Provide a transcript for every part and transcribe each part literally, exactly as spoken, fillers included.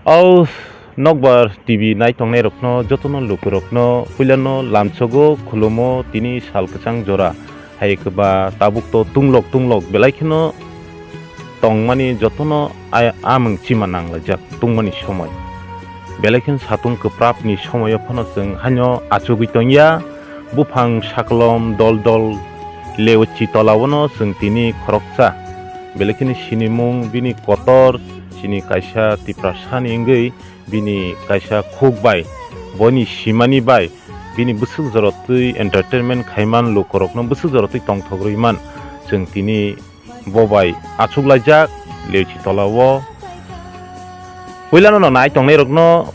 O Nokbar T V naitongnai rokno jotono lukurokno puilano lamsogo khulumo tini sal kwchang jora. Hai khe ba tabuk to tunglok tunglok belai kheno tongmani jotono a-, amung chima nanglaijak tungmani somoi. Belai kheno satung kwprapni somoio phano chwng haino achugwi tongya. Buphang sakolom dol dol leochi tolaono chwng tini khoroksa. Belai kheno sinimung bini kotor, chini kaisa Tiprasani wngwi bini kaisa khuk bai, boni simani bai, bini bwswk jorotwi entertainment khaiman lukurokno bwswk jorotwi tongthok rwiman. Chwng tini bo bai achuklaijak leochi tolao. Puilano no nai tongnai rokno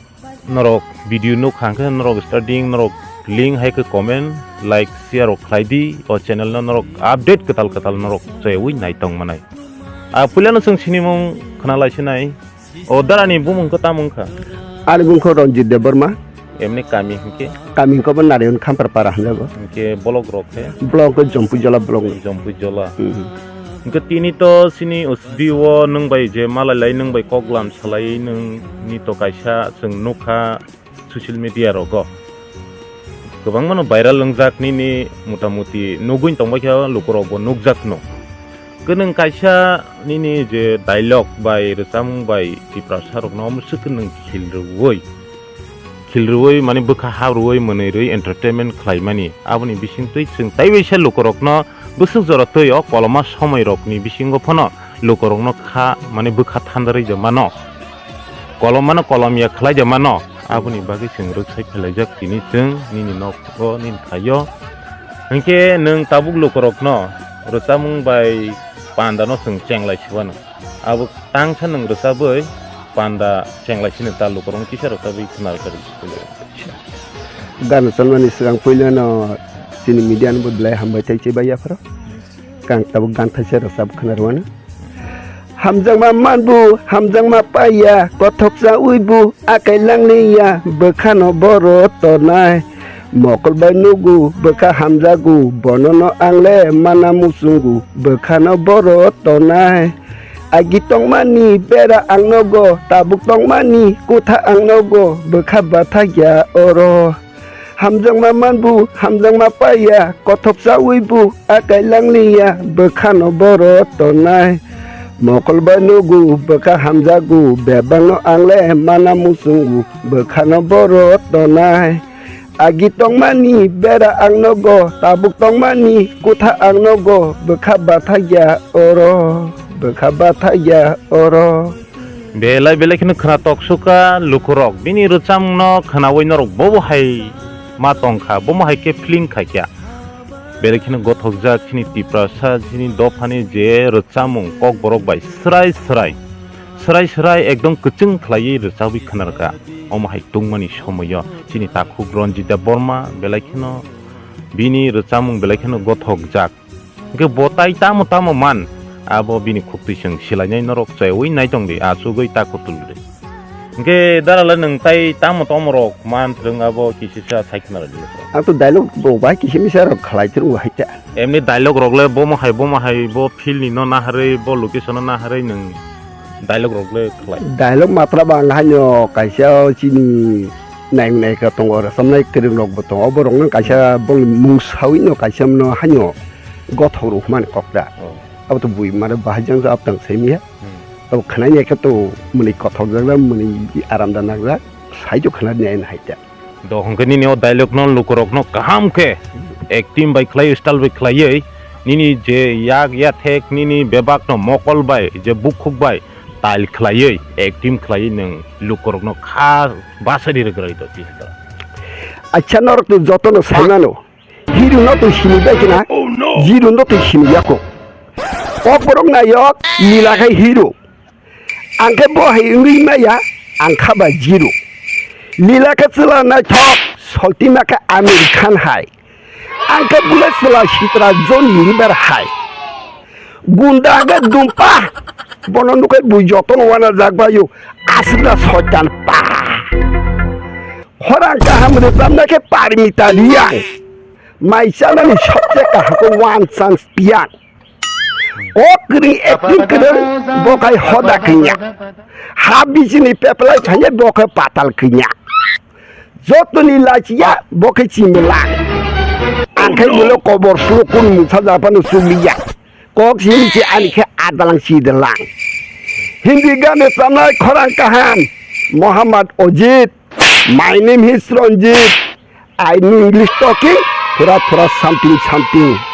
norok video nukha hwnkhe norok starting norok link hai khe comment, like, share rok khlai di. O channel no norok update kwtal kwtal norok chaywi nai tong manai. A puilano chwng sinimung khna lai sinai. O darani bumung khe tamo wngkha? Ani bumung khe Ranjit Debbarma. Emni kami hinkhe? Kami hinkhe bo Narayan Khampar para hinjago. Hinkhe block rok khe? Block khe Jampuijala block ni. Jampuijala. Hmm. Hinkhe tini to sini usdi o nwng bai je malai lai nwng bai kok lam salai nwng ni to kaisa chwng nukha social media rogo. Kwbangmano viral wngjak nini motamuti nugwi tongbai khe lukurok bo nukjak no. Kwnwng kaisa nini je dialogue bai rwchapmung bai Tiprasa rokno omo swk kwnwng khil rwui, khil rwui mane bwkha ha rwui mwnwi rwui entertainment khlaimani. Aboni bisingtwi chwng taibaisa lukurokno bwswk jora twi o koloma somoi rokni bisingo phano lukurokno kha mane bwkha thandarwi ja mano. Kolom mano kolom ya khlai ja mano. Aboni bagwi chwng rwksai phelaijak tini chwng nini nogo nini thaio. Hinkhe nwng tabuk lukurokno rwchapmung bai panda no chwng chenglai sibano. Abo tangsa nwng rwchabwi panda chenglai sino ta lukurokno kisa rwchabwi khna rwkha rw. Gan rwchapmani swkang puilano chini media no bo belai hambai tei chibai yapharo. Kang tabuk gan thaisa rwchap khna rwmano. Hamjakma manbu, hamjakma paiya, kothok chawibu, akai langliya, bwkhano boro tonai. Mokol bai nugu, bwkha hamjagu, bonono angle mana muchungu, bwkhano boro tonai. Agi tongmani bera ang nogo, tabuk tongmani kutha ang nogo, bwkha bathakya oro. Hamjakma manbu, hamjakma paiya, kothok chawibu, akai langliya, bwkhano boro tonai. Mokol bai nugu, bwkha hamjagu, bebakno angle mana muchungu, bwkhano boro tonai. Agi tongmani bera ang nogo, tabuk tongmani kutha ang nogo, bwkha bathakya oro, bwkha bathakya oro. Belai belai kheno khwnatok sukha lukurok bini rwchapmungno khwnawi norok bobo hai ma tongkha, bomo hai khe feeling khaikha. Belai kheno gothokjak chini Tiprasa chini dophani je rwchapmung kokborok bai swrai swrai, swrai swrai ekdom kwchwng khlaiwi rwchapwi khwnarwkha. Omo hai tungmani somoio chini takhuk Ranjit Debbarma belai kheno bini rwchapmung belai kheno gothokjak. Hwnkhe bo tai tamo tamo man, abo bini khuktwi chwng silainai norok chaywi naitongdi, achugwi ta kutuldi. Hwnkhe darale nwng tai tamo tamo rok man thwrwng abo kisisa sai khna rwdi. Ang to dialogue rok bai kisa misa rok khlai thwrwngo hai ta. Emni dialogue rok le bomo hai bomo hai bo field ni no naharwi bo location no naharwi nwng dialogue rok le khlai. Dialogue matra ba ang haino kaisa chini nai nai ka tongo, rwchapnai kwrwng rok bo tongo, borok no kaisa bongni mung sawi no kaisa no haino gothok rw hwnmani kok da. Oh. Abo to bui mare bahai jang abtang simi ya. Hmm. Abo khwnai ya khe to mwnwi kothok jak da mwnwi aram da nak jak sai to khwna nai na hai ta. Do hwnkhe nini o dialogue no lukurok no kaham khe acting bai khlai style bai khlaiwi nini je yak ya thek nini bebak no mokol bai je bukhuk bai tal khlaiwi acting khlaiwi nwng lukurok no kha basari rwgwlai do tini to. Acha norok to joto no sai mano. Hero no twi sini bai kina. Oh, no. Zero no twi sini yako. Kok borok nayok nila khai hero. Ang khe bo hai wngwi maya, ang kha ba zero. Lila khe chwla naithok, soltima khe Amir Khan hai. Ang khe bwlai chwla sitra Johnny Lever hai. Gunda hwnkhe dumpa, bono nukhai bui jotono wana jak baio, aswkna soitan pa. Khorang kaham rwchapna khe Parmita Reang. Mai chanani sobse kaham khe One Chance Piang. Kok kwrwi acting kwrwi bo khai hoda kanya. Ha bisini peplai thanya bo khai patal kanya. Jotoni lachiya bo khai chimilang. Ang khai mulo kobor puro kun mungsa japano suliya. Kok sini si ani khe adalang si dalang. Hindi gane sanai khorang kaham. Muhammad Ojit. My name is Ranjit. I know English talking. Thora thora something something.